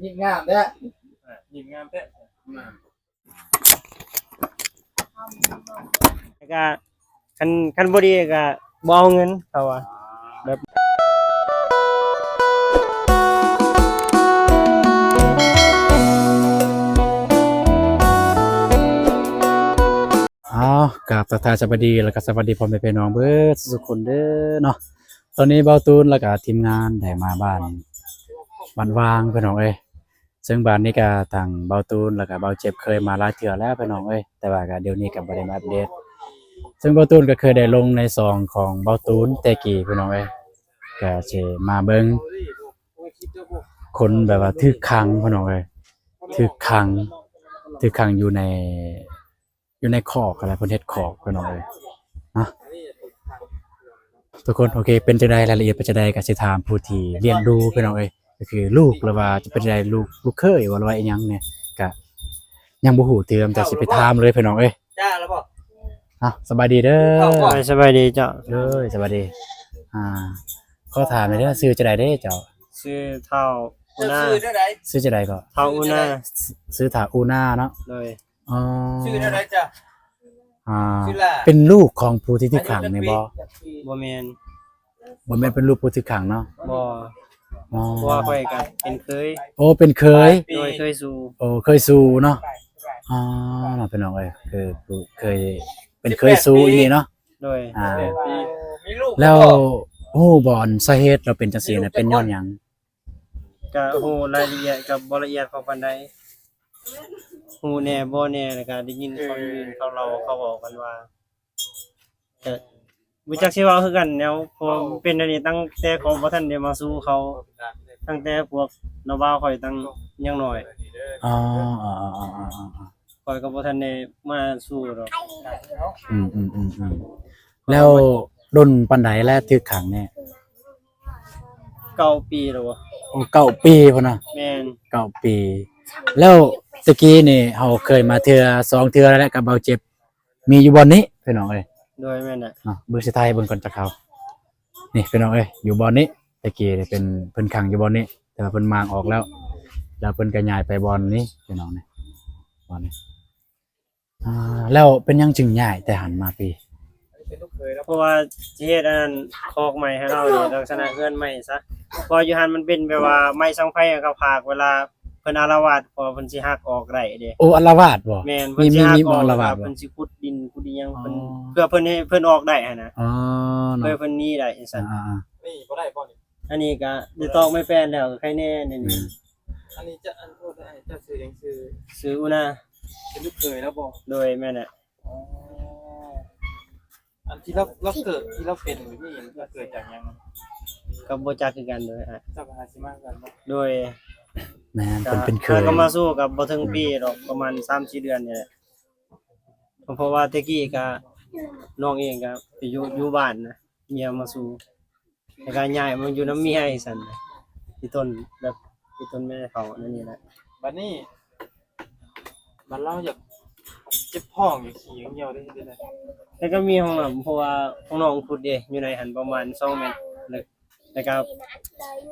ຍິ້ມງາມແທ້ ຍິ້ມງາມແທ້ ແລ້ວກະ ຄັນ ຄັນບໍ່ດີກະບໍ່ເອົາເງິນ ເຂົາວ່າ ແບບ ອ້າວ ກາບທັກທາຍສະບາຍດີ ແລ້ວກະສະຫວັດດີພໍ່ແມ່ພີ່ນ້ອງເບິດສຸກຄົນເດີເນາະ. ຕອນນີ້ບ່າວຕູນ ແລ້ວກະທີມງານໄດ້ມາບ້ານ ບ້ານຫວ່າງ ພີ່ນ້ອງເອີຍ. ເຊິ່ງບ້ານນີ້ກະທາງບ່າວຕູນ ແລ້ວກະບ່າວເຈັບເຄີຍມາຫຼາຍເທື່ອແລ້ວພີ່ນ້ອງເອີຍ ແຕ່ວ່າກະດຽວນີ້ກະບໍ່ໄດ້ມາອັບເດດ. ເຊິ່ງບ່າວຕູນກະເຄີຍໄດ້ລົງໃນຊ່ອງຂອງບ່າວຕູນແຕ່ກີ້ພີ່ນ້ອງເອີຍ ກະຊິມາເບິ່ງຄົນແບບວ່າຖືກຂັງພີ່ນ້ອງເອີຍ ຖືກຂັງ ຖືກຂັງຢູ່ໃນ ຢູ່ໃນຄອກຫັ້ນແຫຼະ ເພິ່ນເຮັດຄອກພີ່ນ້ອງເອີຍເນາະ ທຸກຄົນ. ໂອເຄ ເປັນຈັ່ງໃດ ລາຍລະອຽດເປັນຈັ່ງໃດ ກະຊິຖາມຜູ້ທີ່ລ້ຽງດູພີ່ນ້ອງເອີຍ ກະຄືລູກ ຫຼືວ່າຈະເປັນຈັ່ງໃດ ລູກ ລູກເຂີຍບໍ່ ຫຼືວ່າອີ່ຫຍັງແດ່ ກະຍັງບໍ່ຮູ້ເທື່ອ ແຕ່ຊິໄປຖາມເລີຍພີ່ນ້ອງເອີຍ. ເອົ້າ ສະບາຍດີເດີ. ສະບາຍດີເຈົ້າ. ເອີ ສະບາຍດີ. ອ່າ ຂໍຖາມໜ່ອຍເດີ ຊື່ຈັ່ງໃດເດ້ເຈົ້າ? ຊື່ທ້າວອູນາ. ຊື່ຈັ່ງໃດກໍ? ທ້າວອູນາ. ຊື່ທ້າວອູນາເນາະ. ໂດຍ. ອໍ ຊື່ແນວໃດຈະ? ອ່າ ເປັນລູກຂອງຜູ້ທີ່ຖືກຂັງນີ້ບໍ່? ບໍ່ແມ່ນ. ບໍ່ແມ່ນເປັນລູກຜູ້ຖືກຂັງເນາະ? ບໍ່. ອໍ ເພາະວ່າຂ້ອຍກະເປັນເຂີຍ. ໂອ້ ເປັນເຂີຍ. ໂດຍ ເຂີຍຊູ. ໂອ້ ເຂີຍຊູເນາະ. ອໍ ເນາະ ພີ່ນ້ອງເອີຍ ຄືເຂີຍ ເປັນເຂີຍຊູອີ່ຫຼີເນາະ. ໂດຍ. ອ່າ ແລ້ວຮູ້ບໍ່ ອັນສາເຫດລາວເປັນຈັ່ງຊີ້ນະ ເປັນຍ້ອນຫຍັງ? ກະຮູ້ລາຍລະອຽດກະບໍ່ລະອຽດພໍປານໃດ ຮູ້ແດ່ບໍ່ແດ່ ແລ້ວກະໄດ້ຍິນເຂົາຢູ່ ເຂົາເລົ່າ ເຂົາເວົ້າກັນວ່າ ກະບໍ່ຈັກຊິເວົ້າຄືກັນແນວ ເພາະເປັນອັນນີ້ຕັ້ງແຕ່ເຂົາບໍ່ທັນໄດ້ມາສູ່ເຂົາ ຕັ້ງແຕ່ພວກນ້າບ່າວຂ້ອຍຕັ້ງຍັງນ້ອຍ. ອໍ ຂ້ອຍກະບໍ່ທັນໄດ້ມາສູ່ດອກ. ອືມໆໆໆ ແລ້ວດົນປານໃດແລ້ວຖືກຂັງນີ້? ເກົ້າປີແລ້ວບໍ່? ໂອ້ ເກົ້າປີພຸ້ນນະ. ແມ່ນ ເກົ້າປີ. ແລ້ວແຕ່ກີ້ນີ້ເຮົາເຄີຍມາເທື່ອສອງເທື່ອແລ້ວ ແລະ ກັບບ່າວເຈັບ ມີຢູ່ບ່ອນນີ້ພີ່ນ້ອງເອີຍ. ໂດຍ ແມ່ນແຫຼະ. ເບິ່ງຊິຖ່າຍໃຫ້ເບິ່ງກ່ອນຈັກຄາວ. ນີ້ພີ່ນ້ອງເອີຍ ຢູ່ບ່ອນນີ້ ແຕ່ກີ້ເປັນ ເພິ່ນຂັງຢູ່ບ່ອນນີ້ ແຕ່ວ່າເພິ່ນມ້າງອອກແລ້ວ ແລ້ວເພິ່ນກະຍ້າຍໄປບ່ອນນີ້ພີ່ນ້ອງ ນີ້ ບ່ອນນີ້. ອ່າ ແລ້ວເປັນຫຍັງຈຶ່ງຍ້າຍແຕ່ຫັ້ນມາພີ້? ເພາະວ່າຊິເຮັດອັນນັ້ນ ຄອກໃໝ່ໃຫ້ລາວນີ້ ລັກສະນະເຮືອນໃໝ່ຊະ ເພາະຢູ່ຫັ້ນມັນເປັນແບບວ່າໄມ້ສັງໄຟ ເຂົາພາກເວລາເພິ່ນອາລະວາດ ເພາະວ່າເພິ່ນຊິຫັກອອກໄດ້ເດ້. ໂອ້ ອາລະວາດບໍ່? ແມ່ນ ເພິ່ນຊິຫັກອອກ ແລ້ວກະເພິ່ນຊິຂຸດດິນຂຸດອີ່ຫຍັງ ເພິ່ນ ເພື່ອເພິ່ນໃຫ້ເພິ່ນອອກໄດ້ຫັ້ນນະ. ອໍ ເນາະ ເພື່ອເພິ່ນໜີໄດ້ຈັ່ງຊັ້ນ. ອ່າໆ ນີ້ບໍ່ໄດ້ບໍ່ນີ້? ອັນນີ້ກະໄດ້ຕອກໄມ້ແປ້ນແລ້ວ ກະໄຄແນ່ນີ້. ອັນນີ້ຈະ ອັນ ໂທດເດີ ເຈົ້າຊື່ຫຍັງ? ຊື່ ຊື່ອຸນາ. ເປັນລູກເຂີຍລາວບໍ່? ໂດຍ ແມ່ນແຫຼະ. ອໍ ອັນທີ່ລາວ ລາວເກີດ ທີ່ລາວເປັນແບບນີ້ ລາວເກີດຈາກຫຍັງ? ກະບໍ່ຈັກຄືກັນໂດຍ. ເຈົ້າກະຫາຊິມາຄືກັນບໍ່? ໂດຍ. ແມ່ນ ເພິ່ນເປັນເຂີຍ ກະມາສູ່ກະບໍ່ເຖິງປີດອກ ປະມານສາມສີ່ເດືອນນີ້ແຫຼະ ເພາະວ່າແຕ່ກີ້ກະ ນ້ອງເອງກະໄປຢູ່ ຢູ່ບ້ານນະ ເມຍມາສູ່ ແລ້ວກະຍ້າຍມາຢູ່ນຳເມຍອີກຊັ້ນ ອີ່ຕົນແບບ ອີ່ຕົນແມ່ເຖົ້ານັ້ນນີ້ແຫຼະ. ບາດນີ້ ບາດລາວຢາກເຈັບທ້ອງ ຢາກຂີ້ ຢາກຍ່ຽວເດ້ ເຮັດແນວໃດ? ແລ້ວກະມີຫ້ອງນ້ຳ ເພາະວ່າຫ້ອງນ້ອງຂຸດເດ້ ຢູ່ໃນຫັ້ນປະມານສອງແມັດ ແລ້ວ ແລ້ວກະ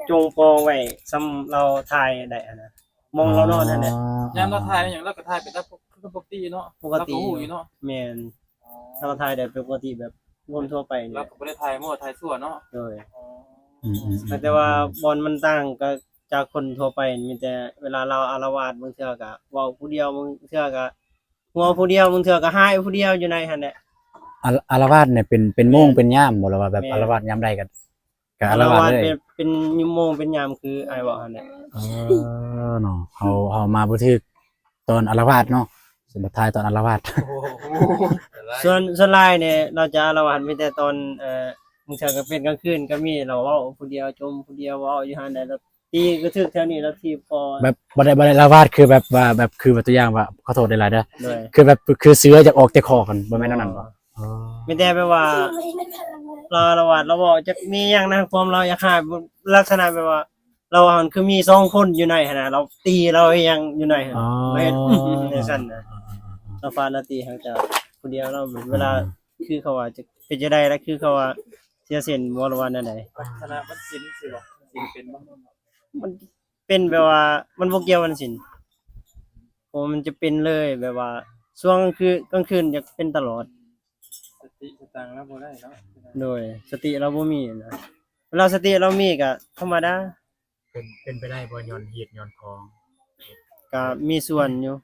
ຈົ່ງປ່ອງໄວ້ ສ່ຳລາວຖ່າຍໄດ້ຫັ້ນນະ ໝ່ອງລາວນອນຫັ້ນແຫຼະ. ອໍ ຍາມລາວຖ່າຍຫຍັງ ລາວກະຖ່າຍເປັນຕາປົກ ຄືປົກກະຕິເນາະ. ປົກກະຕິ ລາວກະຮູ້ຢູ່ເນາະ. ແມ່ນ. ອໍ ລາວກະຖ່າຍໄດ້ປົກກະຕິແບບຄົນທົ່ວໄປນີ້ ລາວກະບໍ່ໄດ້ຖ່າຍມົ້ວຖ່າຍຊົ່ວເນາະ. ໂດຍ. ອໍ ອືມໆໆ ແຕ່ວ່າບ່ອນມັນຕ່າງກະຈາກຄົນທົ່ວໄປ ມີແຕ່ເວລາລາວອາລະວາດ ບາງເທື່ອກະເວົ້າຜູ້ດຽວ ບາງເທື່ອກະຫົວຜູ້ດຽວ ບາງເທື່ອກະຮ້າຍຜູ້ດຽວຢູ່ໃນຫັ້ນແຫຼະ. ອາ ອາລະວາດນີ້ເປັນ ເປັນໂມງ ແມ່ນ ເປັນຍາມບໍ່ ຫຼືວ່າແບບ ແມ່ນ ອາລະວາດຍາມໃດກະ ກະອາລະວາດເລີຍ ເປັນ ເປັນໂມງເປັນຍາມຄືອ້າຍເວົ້າຫັ້ນແຫຼະ. ເອີ ເນາະ ເຮົາ ເຮົາມາບໍ່ຖືກຕອນອາລະວາດເນາະ ຊິມາຖ່າຍຕອນອາລະວາດ. ສ່ວນ ສ່ວນຫຼາຍນີ້ລາວຈະອາລະວາດມີແຕ່ຕອນ ເອີ ບາງເທື່ອກະເປັນກາງຄືນກະມີ ລາວເວົ້າຜູ້ດຽວ ຈົ່ມຜູ້ດຽວ ເວົ້າຢູ່ຫັ້ນແຫຼະ ລາວຕີກະຖືກແຖວນີ້ ລາວຖີບຄໍ. ແບບບໍ່ໄດ້ ບໍ່ໄດ້ອາລະວາດຄືແບບວ່າ ແບບຄືວ່າຕົວຢ່າງວ່າ ຂໍໂທດຫຼາຍໆເດີ ໂດຍ ຄືແບບ ຄືເສືອຢາກອອກແຕ່ຄອກຫັ້ນ ບໍ່ແມ່ນແນວນັ້ນບໍ່? ອໍ ມີແຕ່ແບບວ່າລາວອາລະວາດ ລາວເວົ້າຈັກມີຫຍັງນະ ຄວາມລາວຢາກຫາຍ ລັກສະນະແບບວ່າ ລາວຫັ້ນຄືມີສອງຄົນຢູ່ໃນຫັ້ນນະ ລາວຕີລາວອີ່ຫຍັງຢູ່ໃນຫັ້ນ. ອໍ ລາວເຮັດຈັ່ງຊັ້ນນະ ລາວຟາດລາວຕີຫັ້ນກະຜູ້ດຽວ ລາວເວລາ ອືມ ຄືເຂົາວ່າຈະເປັນຈັ່ງໃດລະ ຄືເຂົາວ່າເສຍເສັ້ນບໍ່ ຫຼືວ່າແນວໃດ? ລັກສະນະມັນສິນຊິບໍ່? ສິນເປັນບໍ່? ມັນ ເປັນແບບວ່າມັນບໍ່ກ່ຽວວັນສິນ ເພາະວ່າມັນຈະເປັນເລີຍ ແບບວ່າຊ່ວງກາງຄືນ ກາງຄືນຈະເປັນຕະຫຼອດ. ສະຕິສະຕັງລາວບໍ່ໄດ້ເນາະ. ໂດຍ ສະຕິລາວບໍ່ມີນະ. ເວລາສະຕິລາວມີກະທຳມະດາ. ເປັນ ເປັນໄປໄດ້ບໍ່ ຍ້ອນຮີດຍ້ອນຄອງ? ກະມີສ່ວນຢູ່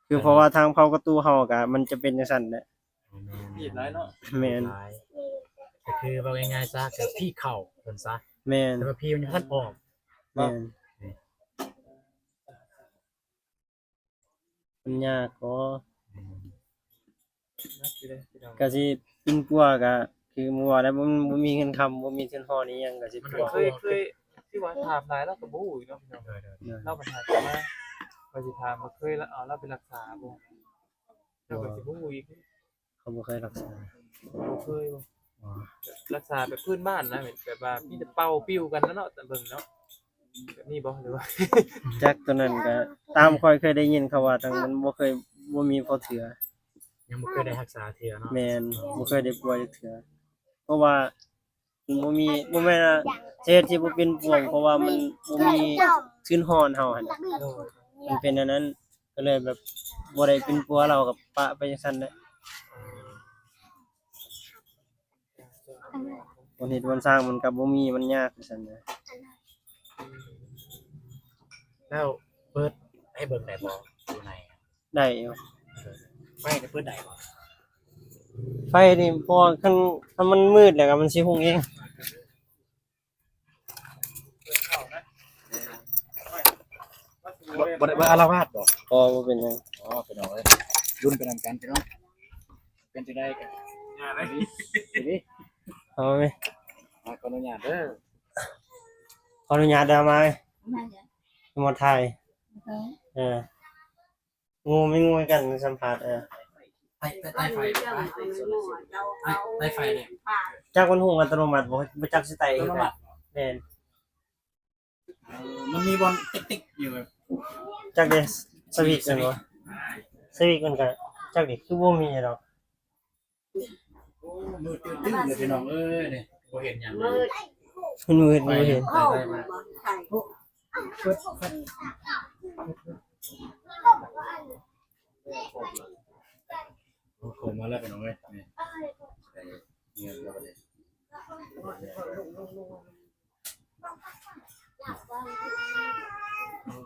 ອືມ ຄືເພາະວ່າທາງເຜົ່າກະຕູເຮົາກະ ມັນຈະເປັນຈັ່ງຊັ້ນແຫຼະ. ອໍ ແມ່ນ ຮີດຫຼາຍເນາະ. ແມ່ນ ຫຼາຍ ກະຄືເວົ້າງ່າຍໆຊະ ກະຜີເຂົ້າເພິ່ນຊະ. ແມ່ນ ແຕ່ວ່າຜີມັນຍັງບໍ່ທັນອອກ. ແມ່ນ ເນາະ. ມັນຍາກບໍ່? ອືມ ຍາກຢູ່ເດ້ພີ່ນ້ອງ. ກະຊິປິ່ນປົວ ກະຄືໝູ່ວ່າແຫຼະ ບໍ່ ບໍ່ມີເງິນຄຳ ບໍ່ມີທຶນຮອນອີ່ຫຍັງ ກະຊິ ມັນ ເຄີຍ ເຄີຍ ຄືວ່າຖາມຫຼາຍລາວກະບໍ່ຮູ້ອີກເນາະພີ່ນ້ອງ. ໂດຍໆ ລາວບັນຫາຈະມາ ວ່າຊິຖາມວ່າເຄີຍລາວ ເອົາລາວໄປຮັກສາບໍ່? ເຈົ້າກະຊິບໍ່ຮູ້ອີກ. ເຂົາບໍ່ເຄີຍຮັກສາ. ບໍ່ເຄີຍບໍ່? ອໍ ຮັກສາແບບພື້ນບ້ານນະ ແບບວ່າມີແຕ່ເປົ່າປິວກັນນະເນາະ ຕາມເບິ່ງເນາະ. ແບບນີ້ບໍ່ ຫຼືວ່າ? ຈັກ ໂຕນັ້ນກະຕາມຂ້ອຍເຄີຍໄດ້ຍິນເຂົາວ່າ ທັງມັນບໍ່ເຄີຍ ບໍ່ມີພໍເທື່ອ. ຍັງບໍ່ເຄີຍໄດ້ຮັກສາເທື່ອເນາະ. ແມ່ນ ບໍ່ເຄີຍໄດ້ປ່ວຍຈັກເທື່ອ ເພາະວ່າ ບໍ່ມີ ບໍ່ແມ່ນວ່າສາເຫດທີ່ບໍ່ປິ່ນປົວ ເພາະວ່າມັນບໍ່ມີທຶນຮອນເຮົາຫັ້ນ. ໂດຍ ມັນເປັນອັນນັ້ນ ກະເລີຍແບບບໍ່ໄດ້ປິ່ນປົວ ລາວກະປະໄປຈັ່ງຊັ້ນແຫຼະ. ບ່ອນເຮັດບ່ອນສ້າງມັນກະບໍ່ມີ ມັນຍາກຈັ່ງຊັ້ນນະ. ແລ້ວເປີດໃຫ້ເບິ່ງໄດ້ບໍ່ ຢູ່ໃນ? ໄດ້ຢູ່. ເອີ ໄຟນີ້ເປີດໄດ້ບໍ່? ໄຟນີ້ ເພາະວ່າຄັນ ຄັນມັນມືດແລ້ວກະມັນຊິຮຸ່ງເອງ. ບໍ່ ບໍ່ໄດ້ ບໍ່ອາລະວາດບໍ່? ບໍ່ ບໍ່ເປັນຫຍັງ. ອໍ ພີ່ນ້ອງເອີຍ ລຸ້ນໄປນຳກັນພີ່ນ້ອງ. ເປັນຈັ່ງໃດກະ ເອົາໄປ ຂໍອະນຸຍາດເດີ ຂໍອະນຸຍາດເດີ ມາ ມາຖ່າຍ. ເອີ ງູ ມີງູກັນສຳພາດ. ເອີ ໄຕ່ ໄຕ່ ໄຕ່ໄຟ ໄຕ່ໄຟເດ້. ຈັກມັນຮຸ່ງອັດຕະໂນມັດບໍ່? ບໍ່ຈັກຊິໄຕ່ຄືກັນ. ແມ່ນ ເອີ ມັນມີບ່ອນຕິກໆຢູ່. ຈັກເດ້ ສະວິດແມ່ນບໍ່? ສະວິດມັນກະ ຈັກເດ້ ຄືບໍ່ມີດອກ. ໂອ້ ມືດຕຶ້ງໆເລີຍພີ່ນ້ອງເອີຍ ນີ້ບໍ່ເຫັນຫຍັງເລີຍ. ມັນມືດ ບໍ່ເຫັນ. ໂອ້ ເຂົ້າມາແລ້ວພີ່ນ້ອງເອີຍ ນີ້ ເງິນແລ້ວບັດນີ້.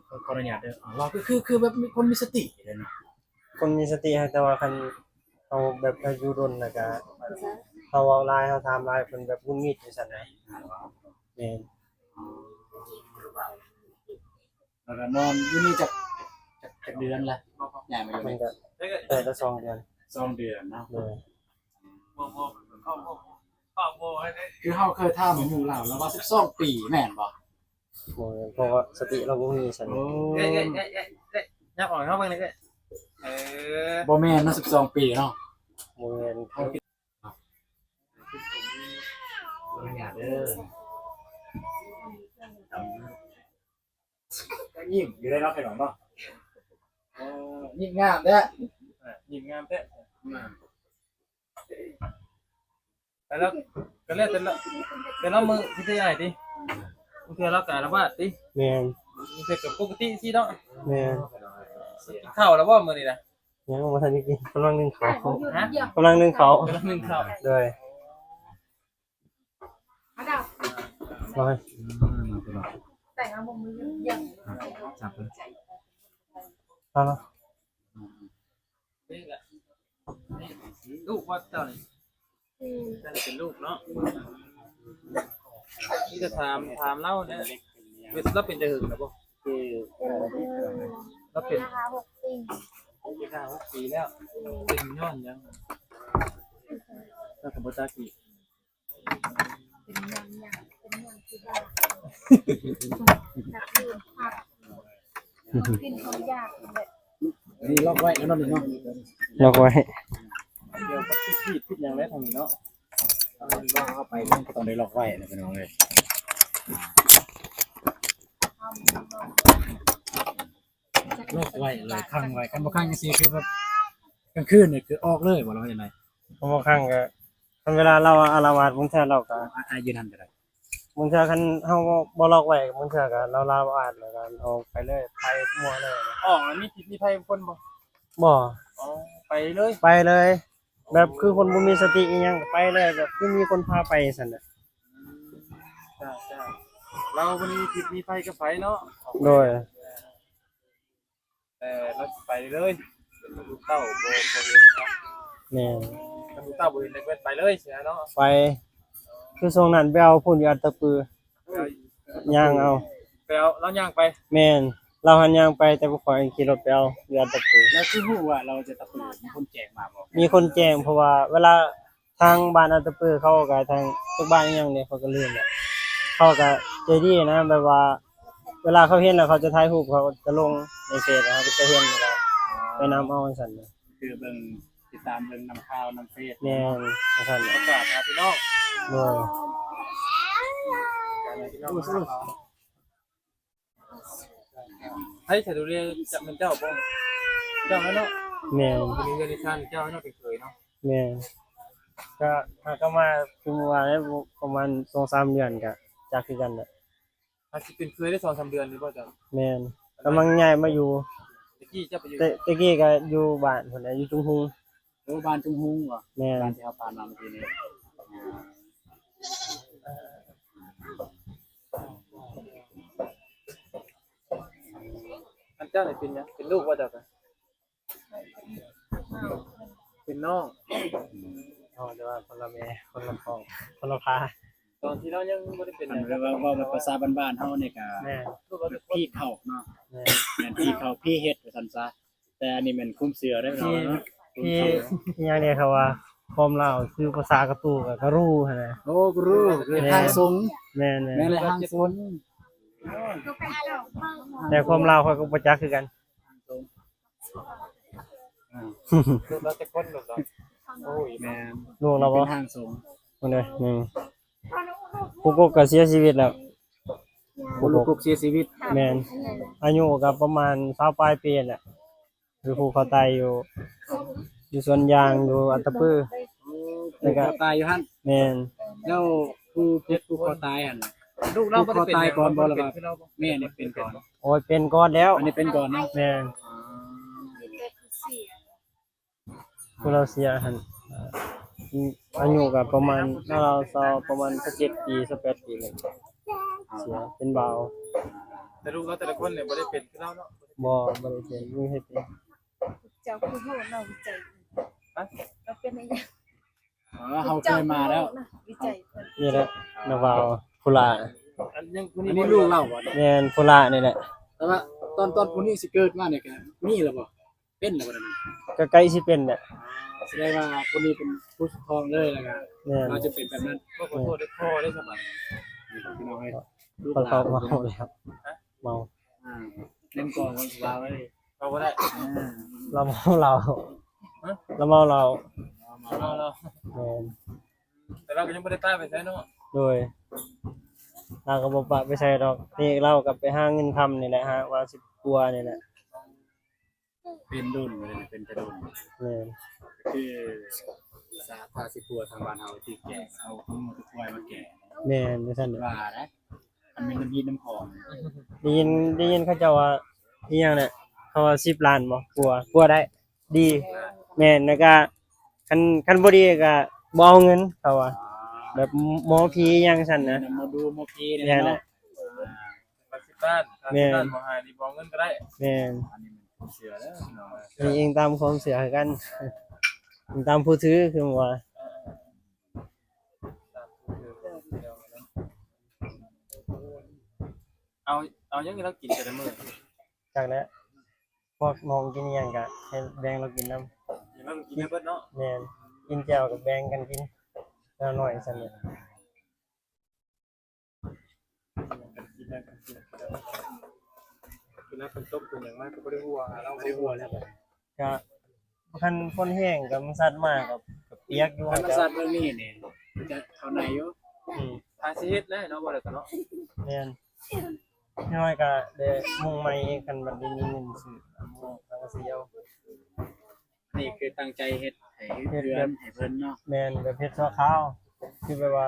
ຂໍ ຂໍອະນຸຍາດເດີ. ລາວຄື ຄື ຄືແບບມີ ຄົນມີສະຕິເດ້ເນາະ. ຄົນມີສະຕິ ແຕ່ວ່າຄັນເຮົາແບບ ເຮົາຢູ່ດົນ ແລ້ວກະເຮົາເວົ້າຫຼາຍ ເຮົາຖາມຫຼາຍ ເພິ່ນແບບຫງຸດຫງິດຈັ່ງຊັ້ນນະ. ແມ່ນ. ແລ້ວກະນອນຢູ່ນີ້ຈັກ ຈັກ ຈັກເດືອນລະ ຍ້າຍມາຢູ່ນີ້? ມັນກະ ໄດ້ລະສອງເດືອນ. ສອງເດືອນເນາະ. ໂດຍ. ຄືເຮົາເຄີຍຖາມໝູ່ລາວ ລາວວ່າສິບສອງປີ ແມ່ນບໍ່? ບໍ່ແມ່ນ ເພາະວ່າສະຕິລາວບໍ່ມີຊັ້ນ. ໂອ້ ເອີຍ ເອີຍ ເອີຍ ເອີຍ ເອີຍ ຍັບອອກໃຫ້ເຮົາເບິ່ງແດ່ເອີຍ. ເອີ ບໍ່ແມ່ນເນາະ ສິບສອງປີເນາະ. ບໍ່ແມ່ນ. ຂໍອະນຸຍາດເດີ. ກະຍິ້ມຢູ່ເດ້ເນາະ ພີ່ນ້ອງເນາະ. ເອີ ຍິ້ມງາມແທ້. ເອີ ຍິ້ມງາມແທ້. ອືມ ແລ້ວ ກະແລ້ວແຕ່ລະ ແຕ່ລະມື້ທີ່ໄດ້ອ້າຍຕິ ບາງເທື່ອລາວກະອາລະວາດຕິ. ແມ່ນ. ບາງເທື່ອກະປົກກະຕິຊີ້ເນາະ. ແມ່ນ. ກິນເຂົ້າແລ້ວບໍ່ມື້ນີ້ນະ? ຍັງບໍ່ທັນໄດ້ກິນ ກຳລັງໜຶ້ງເຂົ້າ. ຮະ? ກຳລັງໜຶ້ງເຂົ້າ. ກຳລັງໜຶ້ງເຂົ້າ. ໂດຍ. ອືມ ມາພີ່ນ້ອງ ຈັບເບິ່ງ. ເອົາ ລູກບໍ່ເຈົ້ານີ້? ອືມ ເຈົ້ານີ້ເປັນລູກເນາະ. ມີແຕ່ຖາມ ຖາມລາວແຫຼະ ລາວເປັນແຕ່ເຫິງແລ້ວບໍ່? ລາວເປັນຫ້າຫົກປີ ຫ້າຫົກປີແລ້ວ. ເປັນຍ້ອນຫຍັງ? ລາວກະບໍ່ຈັກອີກ. ເປັນຫຍັງ ເປັນຫຍັງຄືວ່າ ກິນຂອງຢາກແບບ ອັນນີ້ລັອກໄວ້ເນາະ ນີ້ເນາະ ລັອກໄວ້. ກ່ຽວກັບພິດ ພິດຫຍັງແຫຼະທາງນີ້ເນາະ. ເອົາໄປ ມັນກະຕ້ອງໄດ້ລັອກໄວ້ແຫຼະ ພີ່ນ້ອງເອີຍ. ລັອກໄວ້ເລີຍ ຂັງໄວ້ ຄັນບໍ່ຂັງຈັ່ງຊີ້ຄືແບບກາງຄືນນີ້ຄືອອກເລີຍບໍ່ ຫຼືວ່າຈັ່ງໃດ? ຄັນບໍ່ຂັງກະ ຄັນເວລາລາວອາລະວາດບາງເທື່ອລາວກະ ອາ ອາ ຢູ່ນັ້ນກະໄດ້. ບາງເທື່ອຄັນເຮົາບໍ່ ບໍ່ລັອກໄວ້ ບາງເທື່ອກໍລາວໆບໍ່ອັດ ແລ້ວກໍອອກໄປເລີຍ ໄປມົວເລີຍ. ອໍ ມັນມີພິດມີໄພຄົນບໍ່? ບໍ່. ອໍ ໄປເລີຍ? ໄປເລີຍ. ແບບຄືຄົນບໍ່ມີສະຕິອີ່ຫຍັງ ໄປເລີຍ ແບບຄືມີຄົນພາໄປຊັ້ນນະ. ເຈົ້າໆ ລາວບໍ່ມີພິດມີໄພກັບໃຜເນາະ. ໂດຍ. ແຕ່ລາວຊິໄປເລີຍ ລູກເຕົ້າບໍ່ ບໍ່ເຫັນເນາະ. ແມ່ນ. ຄັນລູກເຕົ້າບໍ່ເຫັນ ແລ້ວເພິ່ນໄປເລີຍຊີ້ນະເນາະ. ໄປ ຄືຊ່ວງນັ້ນໄປເອົາພຸ້ນຢູ່ອັດຕະປື ຍ່າງເອົາ. ໄປເອົາ ລາວຍ່າງໄປ? ແມ່ນ. ລາວຫັ້ນຍ່າງໄປ ແຕ່ພວກຂ້ອຍຂີ່ລົດໄປເອົາຢູ່ອັດຕະປື. ແລ້ວຄືຮູ້ວ່າລາວຈະຕະປື ມີຄົນແຈ້ງມາບໍ່? ມີຄົນແຈ້ງ ເພາະວ່າເວລາ ທາງບ້ານອັດຕະປືເຂົາກໍ ທາງຈັກບ້ານອີ່ຫຍັງເດ ຂ້ອຍກໍລືມແລ້ວ ເຂົາກໍໃຈດີນະ ແບບວ່າເວລາເຂົາເຫັນແລ້ວ ເຂົາຈະຖ່າຍຮູບ ເຂົາຈະລົງໃນເຟສ ເຮົາກໍຈະເຫັນ ແລ້ວກໍໄປນຳເອົາຈັ່ງຊັ້ນ. ຄືເບິ່ງ ຕິດຕາມເບິ່ງນຳຂ່າວນຳເຟສ. ແມ່ນ ຈັ່ງຊັ້ນ. ປະກາດຫາພີ່ນ້ອງ. ໂດຍ. ໃຜສະດູເດ ຈະແມ່ນເຈົ້າບໍ່? ເຈົ້າແລ້ວເນາະ. ແມ່ນ. ຢູ່ໃນເຮືອນໃນຊານເຈົ້າແລ້ວເນາະ ເປັນເຂີຍເນາະ. ແມ່ນ. ກະຫາກະມາຄືເມື່ອວານ ປະມານສອງສາມເດືອນ ກະຈັກຄືກັນແຫຼະ. ອາດຊິເປັນເຂີຍໄດ້ສອງສາມເດືອນນີ້ບໍ່ເຈົ້າ? ແມ່ນ. ກຳລັງຍ້າຍມາຢູ່. ແຕ່ ແຕ່ກີ້ກະຢູ່ບ້ານພຸ້ນແຫຼະ ຢູ່ຈຸງຮຸງ. ໂອ້ ບ້ານຈຸງຮຸງບໍ? ແມ່ນ. ບ້ານທີ່ເຮົາຜ່ານມາເມື່ອກີ້ນີ້. ອັນເຈົ້ານີ້ເປັນຫຍັງ? ເປັນລູກບໍ່ເຈົ້າກະ? ເປັນນ້ອງ. ອໍ ແຕ່ວ່າຄົນລະແມ່ ຄົນລະພໍ່ ຄົນລະພາ. ຕອນທີ່ລາວຍັງບໍ່ໄດ້ເປັນຫຍັງ ເວົ້າ ເວົ້າແບບພາສາບ້ານໆເຮົານີ້ກະ ແມ່ນ ພີ່ເຖົ້າເນາະ. ແມ່ນ. ແມ່ນ ພີ່ເຖົ້າ ພີ່ເຮັດວ່າຊັ້ນຊະ. ແຕ່ອັນນີ້ແມ່ນຄວາມເຊື່ອເດ້ເນາະ. ພີ່ ພີ່ຫຍັງເດ ເຂົາວ່າຄວາມລາວຄືພາສາກະຕູກະ ກະຣູຫັ້ນນະ. ໂອ້ ກະຣູ ຄື ແມ່ນ ຮ່າງຊົງ. ແມ່ນໆ ແມ່ນແຫຼະ ຮ່າງຊົງ. ແຕ່ຄວາມລາວຂ້ອຍກໍບໍ່ຈັກຄືກັນ. ລູກລາວຈັກຄົນ? ລູກລາວ ໂອ້ຍ ແມ່ນ ລູກລາວບໍ່? ເປັນຮ່າງຊົງ. ເບິ່ງເດີ ໜຶ່ງ ຜູ້ກົກກໍເສຍຊີວິດແລ້ວ. ຜູ້ ຜູ້ ຜູ້ ກົກເສຍຊີວິດ? ແມ່ນ. ອາຍຸກໍປະມານຊາວປາຍປີແຫຼະ ຢູ່ ຜູກຄໍຕາຍຢູ່ ຢູ່ສວນຢາງ ຢູ່ອັດຕະປື. ແລ້ວກໍ ຜູກຄໍຕາຍຢູ່ຫັ້ນ? ແມ່ນ. ແລ້ວຜູ້ ຜູ້ ຜູກຄໍຕາຍຫັ້ນ ລູກລາວບໍ່ໄດ້ເປັນ ຜູກຄໍຕາຍກ່ອນບໍ່ ຫຼືວ່າແມ່ນີ້ເປັນກ່ອນ? ໂອ້ຍ ເປັນກ່ອນແລ້ວ. ອັນນີ້ເປັນກ່ອນເນາະ. ແມ່ນ. ຜູ້ລາວເສຍຫັ້ນ ອາຍຸກໍປະມານ ລາວຊາວ ປະມານຊາວເຈັດປີ ຊາວແປດປີນີ້ ເສຍເປັນບ່າວ. ແຕ່ລູກລາວແຕ່ລະຄົນນີ້ບໍ່ໄດ້ເປັນຄືລາວເນາະ? ບໍ່ ບໍ່ໄດ້ເປັນ. ມີໃຜເປັນ? ເຈົ້າຄືຮູ້ເນາະ ວິໄຈ. ຮະ? ລາວເປັນອີ່ຫຍັງ? ອໍ ເຮົາເຄີຍມາແລ້ວ ວິໄຈເພິ່ນ. ນີ້ແຫຼະ ນາວາວ ຜູ້ຫຼ້າ. ອັນນີ້ລູກລາວບໍ່? ແມ່ນ ຜູ້ຫຼ້ານີ້ແຫຼະ. ແຕ່ວ່າຕອນ ຕອນຜູ້ນີ້ຊິເກີດມານີ້ກະມີແລ້ວບໍ່? ເປັນແລ້ວບໍ່? ກະໃກ້ຊິເປັນແຫຼະ. ສະແດງວ່າຜູ້ນີ້ເປັນຜູ້ສຸດທ້ອງເລີຍ ແລ້ວກະ ແມ່ນ ລາວຈະເປັນແບບນັ້ນ. ຂໍໂທດເດີ ພໍ່ເດ້ສະບາຍ. ພີ່ນ້ອງເອີຍ ເຂົາເມົາແລ້ວ. ເມົາ. ອ່າ ເປັນກ່ອນວ່າເວົ້າເລີຍ ເວົ້າບໍ່ໄດ້. ອ່າ ລາວເມົາເຫຼົ້າ. ຮະ? ລາວເມົາເຫຼົ້າ. ເມົາເຫຼົ້າ. ແມ່ນ. ແຕ່ລາວກໍຍັງບໍ່ໄດ້ປະໄປໃສເນາະ? ໂດຍ. ລາວກໍບໍ່ປະໄປໃສດອກ. ນີ້ລາວກໍໄປຫາເງິນຄຳນີ້ແຫຼະ ຫາວ່າສິບກວ່ານີ້ແຫຼະ. ເປັນດົນ ເປັນແຕ່ດົນ. ແມ່ນ. ຄືສາ ຖ້າຊິປົວທາງບ້ານເຮົາທີ່ແກ່ ເອົາຂອງໝູກຄວາຍມາແກ່. ແມ່ນ ຈັ່ງຊັ້ນ. ວ່າໄດ໋ ອັນແມ່ນນ້ຳຮີນ້ຳຂອງ. ໄດ້ຍິນ ໄດ້ຍິນເຂົາເຈົ້າວ່າອີ່ຫຍັງແຫຼະ ເຂົາວ່າສິບລ້ານບໍ່ ປົວ ປົວໄດ້ດີ. ແມ່ນ. ແລ້ວກະຄັນ ຄັນບໍ່ດີກະບໍ່ເອົາເງິນ ເຂົາວ່າ. ອ່າ ແບບໝໍຜີອີ່ຫຍັງຊັ້ນນະ. ໝໍດູໝໍຜີນີ້ແຫຼະ. ແມ່ນແຫຼະ. ອ່າ ສິບລ້ານ ແມ່ນ ສິບລ້ານບໍ່ໃຫ້ນີ້ບໍ່ເອົາເງິນກໍໄດ້. ແມ່ນ. ອັນນີ້ມັນຄວາມເຊື່ອເດີພີ່ນ້ອງເອີຍ. ອັນນີ້ອີງຕາມຄວາມເຊື່ອຄືກັນ ອີງຕາມຜູ້ຖືຄືວ່າ. ເອົາ ເອົາຫຍັງໃຫ້ລາວກິນແຕ່ລະມື້? ຈັກແຫຼະ ພວກນ້ອງກິນອີ່ຫຍັງກະໃຫ້ແບ່ງລາວກິນນຳ. ໃຫ້ລາວກິນໃຫ້ເບິດເນາະ? ແມ່ນ. ກິນແຈ່ວກະແບ່ງກັນກິນ ລາວໜ້ອຍຊັ້ນແຫຼະ. ເວລາຝົນຕົກຝົນຫຍັງມາກໍບໍ່ໄດ້ຫົວ ເຮົາບໍ່ໄດ້ຫົວແລ້ວ. ກະຄັນຝົນແຮງກະມັນຊັດມາກະ ກະປຽກຢູ່. ຄັນມັນຊັດເບິ່ງນີ້ນີ້ ຈະເຂົ້າໃນຢູ່. ອືມ ຖ້າຊິເຮັດແລ້ວເນາະ ບໍ່ໄດ້ກະເນາະ. ແມ່ນ. ນ້ອຍກະໄດ້ມຸງໃໝ່ ຄັນບັດນີ້ມີເງິນຊື້ມຸງສັງກະສີເອົາ. ນີ້ຄືຕັ້ງໃຈເຮັດໃຫ້ເຮືອນໃຫ້ເພິ່ນເນາະ. ແມ່ນ ແບບເຮັດຊົ່ວຄາວ. ຄືແບບວ່າ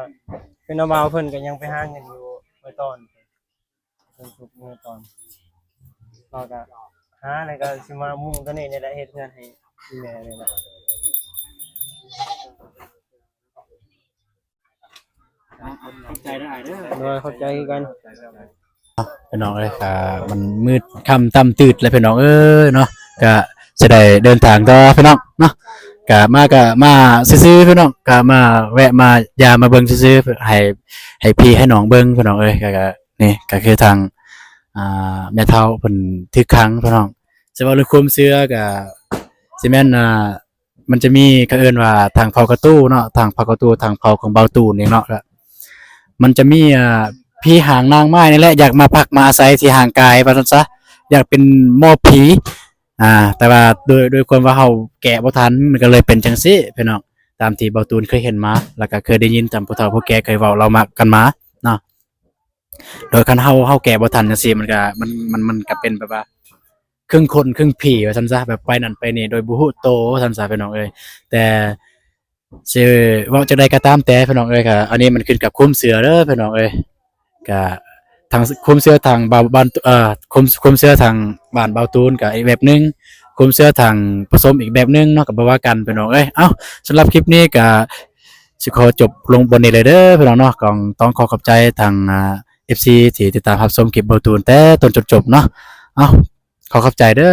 ຄືນ້າບ່າວເພິ່ນກໍຍັງໄປຫາເງິນຢູ່ເມືອງຕອນ ເພິ່ນທຸກເມືອງຕອນ ເຮົາກໍຫາ ແລ້ວກໍຊິມາມຸງຕົວນີ້ນີ້ແຫຼະ ເຮັດເຮືອນໃຫ້ອີ່ແມ່ນີ້ແຫຼະ. ຂອບໃຈຫຼາຍເດີ ໂດຍ ຂອບໃຈຄືກັນ. ພີ່ນ້ອງເອີຍ ກະມັນມືດຄ່ຳຕ່ຳຕື່ນແລ້ວພີ່ນ້ອງເອີຍເນາະ ກະຊິໄດ້ເດີນທາງຕໍ່ພີ່ນ້ອງເນາະ ກະມາ ກະມາຊື່ໆ ພີ່ນ້ອງ ກະມາແວະມາຢາມມາເບິ່ງຊື່ໆ ໃຫ້ ໃຫ້ພີ່ໃຫ້ນ້ອງເບິ່ງພີ່ນ້ອງເອີຍ ກະ ກະນີ້ກະຄືທາງ ອ່າ ແມ່ເຖົ້າເພິ່ນຖືກຂັງພີ່ນ້ອງ ຊິເວົ້າເລື່ອງຄວາມເຊື່ອກະຊິແມ່ນ ອ່າ ມັນຈະມີ ເຂົາເອີ້ນວ່າທາງເຜົ່າກະຕູເນາະ ທາງເຜົ່າກະຕູ ທາງເຜົ່າຂອງບ່າວຕູນນີ້ເນາະ ກະມັນຈະມີ ອ່າ ຜີຮ່າງນາງໄມ້ນີ້ແຫຼະ ຢາກມາພັກມາອາໄສທີ່ຮ່າງກາຍວ່າຊັ້ນຊະ ຢາກເປັນໝໍຜີ ອ່າ ແຕ່ວ່າໂດຍ ໂດຍຄວາມວ່າເຮົາແກະບໍ່ທັນ ມັນກໍເລີຍເປັນຈັ່ງຊີ້ພີ່ນ້ອງ ຕາມທີ່ບ່າວຕູນເຄີຍເຫັນມາ ແລ້ວກໍເຄີຍໄດ້ຍິນຕາມຜູ້ເຖົ້າຜູ້ແກ່ເຄີຍເວົ້າເລົ່າມາກັນມາເນາະ. ໂດຍຄັນເຮົາ ເຮົາແກະບໍ່ທັນຈັ່ງຊີ້ ມັນກະ ມັນ ມັນ ມັນກະເປັນແບບວ່າເຄິ່ງຄົນເຄິ່ງຜີວ່າຊັ້ນຊະ ແບບໄປນັ້ນໄປນີ້ໂດຍບໍ່ຮູ້ໂຕວ່າຊັ້ນຊະພີ່ນ້ອງເອີຍ. ແຕ່ຊິເວົ້າຈັ່ງໃດກໍຕາມແຕ່ພີ່ນ້ອງເອີຍ ກະອັນນີ້ມັນຂຶ້ນກັບຄວາມເຊື່ອເດີພີ່ນ້ອງເອີຍ. ກະທາງຄວາມເຊື່ອທາງບ່າວ ບ້ານ ເອີ ຄວາມ ຄວາມເຊື່ອທາງບ້ານບ່າວຕູນກະອີກແບບໜຶ່ງ ຄວາມເຊື່ອທາງປະສົມອີກແບບໜຶ່ງເນາະ ກະບໍ່ວ່າກັນພີ່ນ້ອງເອີຍ. ເອົ້າ ສຳລັບຄລິບນີ້ກະ ຊິຂໍຈົບລົງບ່ອນນີ້ເລີຍເດີພີ່ນ້ອງເນາະ. ຕ້ອງ ຕ້ອງຂໍຂອບໃຈທາງ ອ່າ ເອັຟຊີ ທີ່ຕິດຕາມຮັບຊົມຄລິບບ່າວຕູນແຕ່ຕົ້ນຈົນຈົບເນາະ. ເອົ້າ ຂໍຂອບໃຈເດີ.